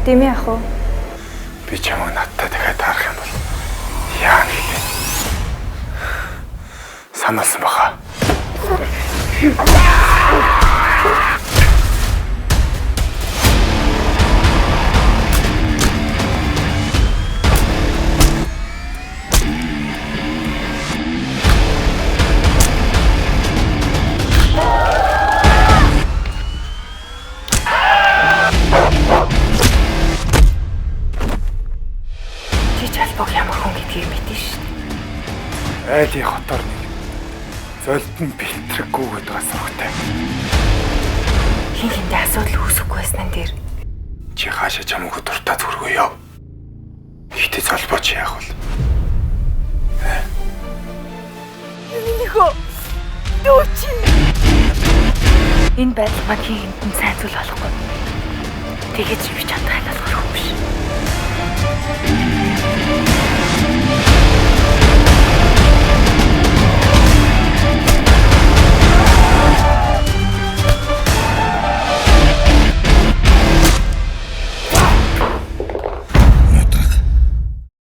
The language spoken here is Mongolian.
Дими ах уу? Би чамайг надтай дахиад таарах юм бол яана гэлээ. Санаалсан баха. Чи чалбог ямар хүн гэдгийг мэднэ шүү дээ. Айлын хотоор нэг золдон бэлтрэггүй гэдэг асуухтай. Хин хиндэ асуудал үүсэхгүй байсан нь дээр Чи хаашаа чамаагүй дуртай зүргөө яв. Гэхдээ золбоо чи яах вэ? Нөхөө. Дүү чи. Энэ байдал маань хин хинтэн сайн зүйл болохгүй. Тэгээд чи би чамтай болохоор хүн биш.